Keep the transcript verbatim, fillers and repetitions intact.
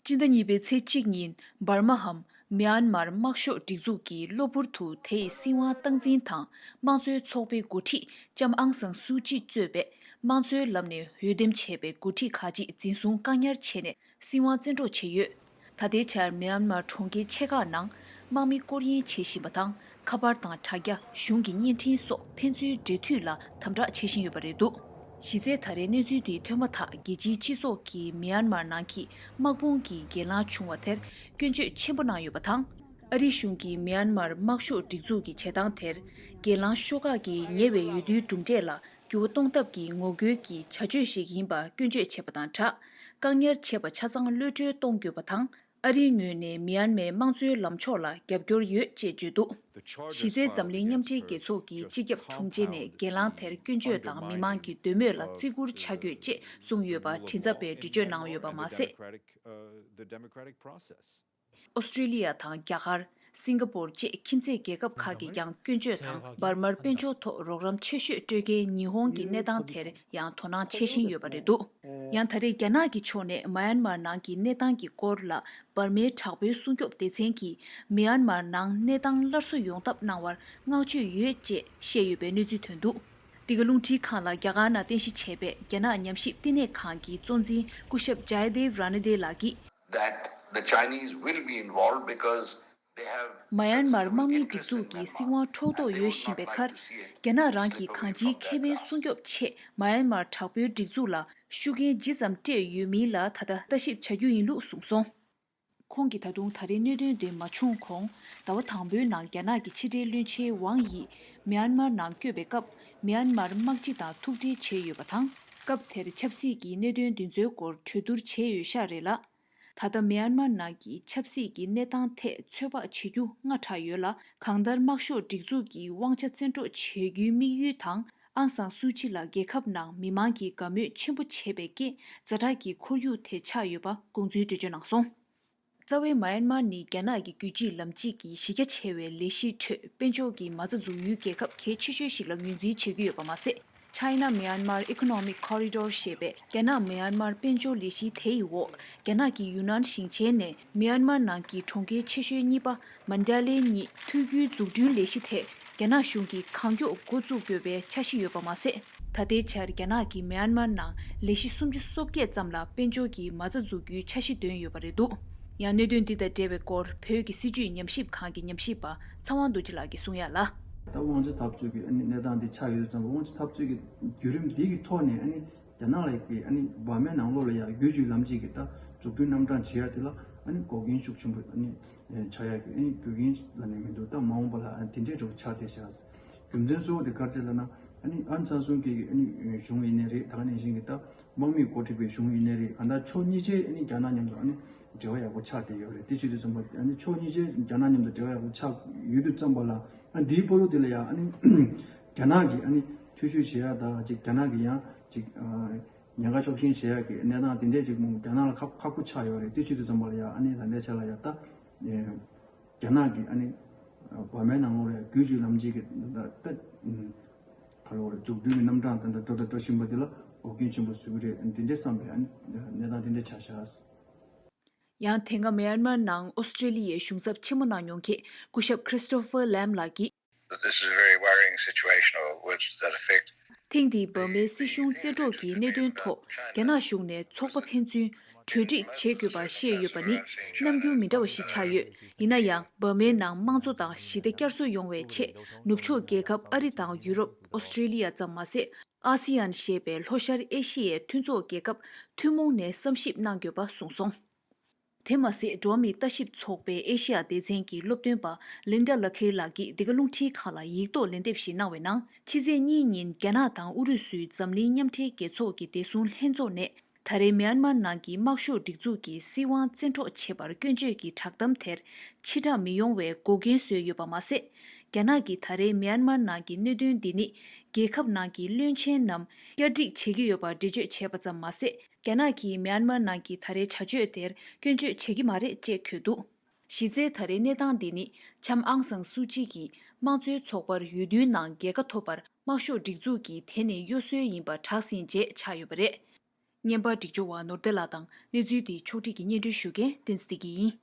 སྤྱི་ཟླ་གཉིས་པའི་ཚེས་གཅིག་ཉིན་འབར་མའམ་མི་ཡན་མར་དམར་ཤོག་སྒྲིག་འཛུགས་ཀྱིས་གློ་བུར་དུ་དེའི་སྲིད་དབང་སྟངས་འཛིན་དང་དམངས་གཙོའི་ཚོགས་པའི་འགོ་ཁྲིད་ལྕམ་ཨང་སང་སུའུ་ཅི་གཙོས་པའི་དམངས་གཙོའི་ལམ་ནས་འོས་འདེམས་བྱས་པའི་འགོ་ཁྲིད་ཁག་ཅིག་འཛིན་བཟུང་བཀག་ཉར་བྱས་ནས་སྲིད་དབང་བཙན་འཕྲོག་བྱས་ཡོད། ད་ལྟའི་ཆར་མི་ཡན་མར་གྲོང་ཁྱེར་ཆེ་ཁག་ནང་དམག་མི་སྐོར་གཡེང་བྱེད་བཞིན་པ་དང་། ཁ་པར་དང་དྲ་རྒྱ། གཞུང་གི་བརྙན་འཕྲིན་སོགས་ཕན་ཚུན་འབྲེལ་མཐུད་ལ་དམ་དྲག་བྱེད་བཞིན་ཡོད་པ་རེད་འདུག་གཞི་རྩའི་ད་རེས་གནས་ཚུལ་འདི་ཐོན་མ་ཐག་རྒྱལ་སྤྱིའི་སྤྱི་ཚོགས་ཀྱིས་མི་ཡན་མར་ནང་གི་དམག་དཔུང་གི་གྱེན་ལངས་བྱུང་བ་དེར་སྐྱོན་བརྗོད་ཆེན་པོ་གནང་ཡོད་པ་དང་། ཨ་རིའི་གཞུང་གིས་མི་ཡན་མར་དམར་ཤོག་སྒྲིག་འཛུགས་ཀྱི་བྱེད་སྟངས་དེར་གྱེན་ལངས་ཤོག་ཁག་གིས་ཉེ་བའི་འོས་བསྡུའི་གྲུབ་འབྲས་ལ་འགྱུར་བ་གཏོང་ཐབས་ཀྱི་ངོ་རྒོལ་གྱི་བྱ་སྤྱོད་ཞིག་ཡིན་པ་སྐྱོན་བརྗོད་བྱས་པ་དང་སྦྲགས། བཀག་ཉར་བྱས་པ་ཆ་ཚང་གློད་གྲོལ་གཏོང་དགོས་པ་དང་། ཨ་རིའི་ངོས་ནས་མི་ཡན་མའི་དམངས་གཙོའི་ལམ་ཕྱོགས་ལ་རྒྱབ་སྐྱོར་ཡོད་ཅེས་བརྗོད་འདུག་གཞི་རྩའི་འཛམ་གླིང་མཉམ་འབྲེལ་རྒྱལ་ཚོགས་ཀྱིས་སྤྱི་ཁྱབ་དྲུང་ཆེ་ནས་གྱེན་ལངས་དེར་སྐྱོན་བརྗོད་དང་མི་མང་གི་འདོད་མོས་ལ་བརྩི་བཀུར་བྱ་དགོས་ཅེས་གསུངས་ཡོད་པ་མགྲིན་ཚབ་པས་འགྲེལ་བརྗོད་གནང་ཡོད་པ་མ་ཟད། ཨོ་སི་ཀྲི་ལི་ཡ་དང་རྒྱ་གར། སིང་ག་པོར་བཅས་ཁྱིམ་མཚེས་རྒྱལ་ཁབ་ཁག་གིས་ཀྱང་སྐྱོན་བརྗོད་དང་འབར་མར་དཔལ་འབྱོར་ཐོག་རོགས་རམ་ཆེ་ཤོས་སྤྲོད་མཁན་ཉི་ཧོང་གི་གནས་སྟངས་དེར་ཡང་དོ་སྣང་བྱེད་བཞིན་ཡོད་པ་རེད་འདུག་ཡང་ད་རེས་རྒྱ་ནག་གི་ཕྱོགས་ནས་མ་ཡན་མར་ནང་གི་གནས་སྟངས་ཀྱི་སྐོར་ལ་འབར་མའི་དྲག་པོའི་སྲུང་སྐྱོབ་སྡེ་ཚན་གྱིས་མི་ཡན་མར་ནང་གནས་སྟངས་སླར་གསོ་ཡོང་ཐབས་གནང་བར་བསྔགས་བརྗོད་ཡོད་ཅེས་བཤད་ཡོད་པའི་གནས་ཚུལ་ཐོན་འདུག་འདི་ག་རླུང་འཕྲིན་ཁང་ལ་རྒྱ་གར་ནང་རྟེན་གཞི་བྱས་པའི་རྒྱ་ནག་ཉམས་ཞིབ་བསྟི་གནས་ཁང་གི་གཙོ་འཛིན་སྐུ་ཞབས་ཇའི་དེབ་ར་ནི་དེ་ལགས་ཀྱིས། That the Chinese will be involved because they have མ་ཡན་མར་དམག་མིའི་སྒྲིག་འཛུགས་ཀྱི་སྲིད་དབང་འཕྲོག་རྟོག་ཡོད་བཞིན་པའི་ཁར། རྒྱ་ནག་རང་གི་གང་ཅིའི་ཁེ་ཕན་སྲུང་སྐྱོབ་ཆེད་མ་ཡན་མར་དྲག་པོའི་སྒྲིག་འཛུགས་ལ་ཤུགས་རྐྱེན་ཇི་ཙམ་སྤྲད་ཡོད་མིན་ལ་ད་ལྟ་ལྟ་ཞིབ་བྱ་རྒྱུ་ཡིན་ལུགས་གསུངས་སོང་། ཁོང་གིས་ད་དུང་ད་རེས་གནད་དོན་འདི་མ་བྱུང་གོང་ཟླ་བ་དང་པོའི་ནང་རྒྱ་ནག་གི་ཕྱི་འབྲེལ་བློན་ཆེན་ཝང་ཡིས་མི་ཡན་མར་ནང་བསྐྱོད་པའི་སྐབས་མི་ཡན་མར་དམག་སྤྱི་དང་ཐུག་འཕྲད་བྱས་ཡོད་པ་དང་། སྐབས་དེར་ཆབ་སྲིད་ཀྱི་གནད་དོན་འདི་ཚོའི་སྐོར་གྲོས་བསྡུར་བྱས་ཡོད་ཤག་རེད་ལ། ད་ལྟ་མི་ཡན་མར་ནང་གི་ཆབ་སྲིད་ཀྱི་གནས་སྟངས་ཐད་ཚོད་དཔག་བྱེད་རྒྱུ་སྔ་དྲགས་ཡོད་ལ། གང་ལྟར་དམར་ཤོག་སྒྲིག་འཛུགས་ཀྱི་དབང་ཆ་བཙན་འཕྲོག་བྱེད་རྒྱུའི་དམིགས་ཡུལ་དང་ཨང་སང་སུའུ་ཅི་ལ་རྒྱལ་ཁབ་ནང་མི་མང་གིས་དགའ་མོས་ཆེན་པོ་བྱེད་པའི་རྐྱེན་ཛ་དྲག་གི་ཁོར་ཡུག་དེ་ཆགས་ཡོད་པ་དགོངས་ཚུལ་འགྲེལ་བརྗོད་གནང་སོང་། རྩ་བའི་མ་ཡན་མར་ནི་རྒྱ་ནག་གི་རྒྱུད་གཅིག་ལམ་གཅིག་གི་གཞི་རྒྱ་ཆེ་བའི་ལས་གཞིའི་ཁྲོད་དཔལ་འབྱོར་གྱི་མ་རྩ་འཛུགས་ཡུལ་རྒྱལ་ཁབ་གལ་ཆེ་ཤོས་ཤིག་ལ་ངོས་འཛིན་བྱེད་ཀྱི་ཡོད་པ་མ་ཟད། China Myanmar Economic Corridor ཞེས་པའི་རྒྱ་ནག་མི་ཡན་མར་དཔལ་འབྱོར་ལས་གཞི་དེ་ཡི་འོག་རྒྱ་ནག་གི་ཡུན་ནན་ཞིང་ཆེན་ནས་མི་ཡན་མར་ནང་གི་གྲོང་ཁྱེར་ཆེ་ཤོས་གཉིས་པ་མན་ཌ་ལེ་གཉིས་མཐུད་ཁུལ་འཛུགས་སྐྲུན་ལས་གཞི་དེ་རྒྱ་ནག་གཞུང་གིས་གང་མགྱོགས་འགོ་བཙུགས་དགོས་པའི་འཆར་གཞི་ཡོད་པ་མ་ཟད། ད་ལྟའི་ཆར་རྒྱ་ནག་གིས་མི་ཡན་མར་ནང་ལས་གཞི་སུམ་ཅུ་སོ་བརྒྱད་ཙམ་ལ་དཔལ་འབྱོར་གྱི་མ་རྩ་འཛུགས་རྒྱུའི་འཆར་གཞི་བཏོན་ཡོད་པ་རེད་འདུག་ཡང་གནད་དོན་འདི་དང་འབྲེལ་བའི་སྐོར་བོད་ཀྱི་སྲིད་བྱུས་ཉམས་ཞིབ་ཁང་གི་ཉམས་ཞིབ་པ་ཚེ་དབང་རྡོ་རྗེ་ལགས་ཀྱིས་གསུང་ཡ་ལ། ད་དབང་ཆ་འཐབ་རྩོད་ཀྱི་ཨ་ནི་གནས་སྟངས་འདི་ཆགས་ཡོད་དུས་ཙམ་པ། དབང་ཆ་འཐབ་རྩོད་ཀྱི་བརྒྱུད་རིམ་འདི་གི་ཐོག་ནས་ཨ་ནི་རྒྱ་ནག་ལ་ཀྱི་ཨ་ནི་འབར་མའི་ནང་ལོགས་ལ་ཡ་རྒྱུད་གཅིག་ལམ་གཅིག་གི་ད་འཛུགས་སྐྲུན་རྣམ་གྲངས་བྱེད་ཡ་དེ་ལ་ཨ་ནི་འགོག་རྐྱེན་ཤུགས་ཆེན་པོ་ཨ་ནི་ཆགས་ཡ་གི་ཨ་ནི་རྒྱུ་རྐྱེན་ལ་ནི་མི་འདུག་ད་མ་འོངས་པ་ལ་ཨ་ནི་དེ་འདྲའི་འགྲོ་ཆགས་བསྡད་ཤག་རྒྱུ་མཚན་གཙོ་བོ་དེ་ག་རེ་ལབ་ན། ཨ་ནི་ཨན་སན་སུང་གི་ཨ་ནི་གཞུང་ཡིན་ནའི་རེད། ད་ག་ནང་བཞིན་གྱི་ད་དམག་མིས་འགོ་ཁྲིད་པའི་གཞུང་ཡིན་ནའི་རེད། གང་ལྟར་ཕྱོགས་གཉིས་ཆའི་ཨ་ནི་རྒྱ་ནག་མཉམ་དུ་ཨ་ནི་འབྲེལ་བ་ཡག་པོ་ཆགས་བསྡད་ཡོད་རེད། དེ་བྱེད་དུས་ཙམ་པ་ཨ་ནི་ཕྱོགས་གཉིས་ཆའི་རྒྱ་ནག་མཉམ་དུ་འབྲེལ་བ་ཡག་པོ་ཆགས་ཡོད་དུས་ཙམ་པ་ལ་ཨ་འདིའི་བར་དུ་དེ་ལ་ཡང་ཨ་ནི་རྒྱ་ནག་གིས་ཨ་ནི་ཐུ་ཞུ་བྱེད་ཡ་ད་ཅིག་རྒྱ་ནག་གིས་ཡང་ཅིག་ཉེན་ཁ་ཕྱོགས་ཞེན་བྱེད་ཡ་གི་གནས་སྟངས་དེ་འདྲས་ཅིག་མོ་རྒྱ་ནག་ལ་ཁག་ཁག་པོ་ཆགས་ཡོད་རེད། དེ་བྱེད་དུས་ཙམ་པ་ལ་ཡང་ཨ་ནི་ད་ལྟའི་ཆ་ལ་ཡང་ད། རྒྱ་ནག་གིས་ཨ་ནི་འབར་མའི་ནང་ལོགས་ལ་རྒྱུད་གཅིག་ལམ་གཅིག་གི་ད་ད་ག་ལ་བར་འཛུགས་སྐྲུན་གྱི་རྣམ་གྲངས་ད་ལྟ་འགྲོ་དང་འགྲོ་བཞིན་པ་འདི་ལ་འགོག་རྐྱེན་ཆེན་པོ་བཟོ་གི་རེད། འདི་འདྲའི་བསམ་པའི་ཨ་ནི་གནས་སྟངས་འདི་འདྲ་ཆགས་ཤག་ཡང་དེ་སྔ་མི་ཡན་མར་ནང་ཨོ་སི་ཀྲི་ལི་ཡའི་གཞུང་ཚབ་ཆེན་མོ་གནང་མྱོང་མཁན་སྐུ་ཞབས་Christopher Lam ལགས་ཀྱིས། That this is a very worrying situation or words to that effect. ཐེངས་འདིའི་འབར་མའི་སྲིད་གཞུང་རྩེ་གྲོགས་ཀྱི་གནད་དོན་ཐོག་རྒྱ་ནག་གཞུང་ནས་ཚོགས་པ་ཕན་ཚུན་གྲོས་འགྲིག་བྱེད་དགོས་པ་བཤད་ཡོད་པ་ནི་རྣམ་འགྱུར་མི་འདྲ་བ་ཞིག་ཆགས་ཡོད། ཡིན་ན་ཡང་འབར་མའི་ནང་དམངས་གཙོ་དང་ཞི་བདེ་བསྐྱར་གསོ་ཡོང་བའི་ཆེད་ནུབ་ཕྱོགས་རྒྱལ་ཁབ་ཨ་རི་དང་ཡུ་རོབ། ཨོ་སི་ཀྲི་ལི་ཡ་ཙམ་མ་ཟད། ཨ་སི་ཡན་ཞེས་པའི་ལྷོ་ཤར་ཨེ་ཤི་ཡའི་མཐུན་ཚོགས་རྒྱལ་ཁབ་ཐུན་མོང་ནས་བསམ་ཞིབ་གནང་དགོས་པ་གསུངས་སོང་། དེ་མ་ཟད། འགྲོ་བ་མིའི་ལྟ་ཞིབ་ཚོགས་པའི་ཨེ་ཤི་ཡ་སྡེ་ཚན་གྱི་སློབ་སྟོན་པ་Linda Lakhir ལགས་ཀྱིས་འདི་ག་རླུང་འཕྲིན་ཁང་ལ་ཡིག་ཐོག་ལན་འདེབས་ཤིག་གནང་བའི་ནང་། ཕྱི་ཚེས་གཉིས་ཉིན་རྒྱ་ནག་དང་ཨུ་རུ་སུའི་འཛམ་གླིང་མཉམ་འབྲེལ་རྒྱལ་ཚོགས་ཀྱི་བདེ་སྲུང་ལྷན་ཚོགས་ནས་ད་རེས་མི་ཡན་མར་ནང་གི་དམར་ཤོག་སྒྲིག་འཛུགས་ཀྱི་སྲིད་དབང་བཙན་འཕྲོག་བྱས་པར་སྐྱོན་བརྗོད་ཀྱི་བསྒྲགས་གཏམ་དེར་ཕྱིར་བསྒྲགས་མི་ཡོང་བའི་འགོག་རྐྱེན་བཟོས་ཡོད་པ་མ་ཟད། རྒྱ་ནག་གིས་ད་རེས་མི་ཡན་མར་ནང་གི་གནད་དོན་འདི་ནི་རྒྱལ་ཁབ་ནང་གི་བློན་ཆེན་རྣམས་བསྐྱར་སྒྲིག་བྱེད་ཀྱི་ཡོད་པར་འགྲེལ་བརྗོད་བྱས་པ་ཙམ་མ་ཟད། རྒྱ་ནག་གིས་མི་ཡན་མར་ནང་གི་ད་རེས་བྱ་སྤྱོད་དེར་སྐྱོན་བརྗོད་བྱེད་ཀྱི་མ་རེད་ཅེས་འཁོད་འདུག་གཞི་རྩའི་ད་རེས་གནས་སྟངས་འདི་ནི་ལྕམ་ཨང་སང་སུའུ་ཅི་གིས་དམངས་གཙོའི་ཚོགས་པར་འོས་བསྡུའི་ནང་རྒྱལ་ཁ་ཐོབ་པར་དམར་ཤོག་སྒྲིག་འཛུགས་ཀྱིས་དེ་ནི་གཡོ་ཟོལ་ཡིན་པ་གྲགས་ཟིན་རྗེས་ཆགས་ཡོད་པ་རེད། བརྙན་པར་སྒྲིག་སྦྱོར་བ་ནོར་བདེ་ལགས་དང་གནས་ཚུལ་དེའི་ཕྱོགས་སྒྲིག་གིས་སྙན་སྒྲོན་ཞུ་མཁན་བསྟན་འཛིན་བདེ་སྐྱིད་ཡིན།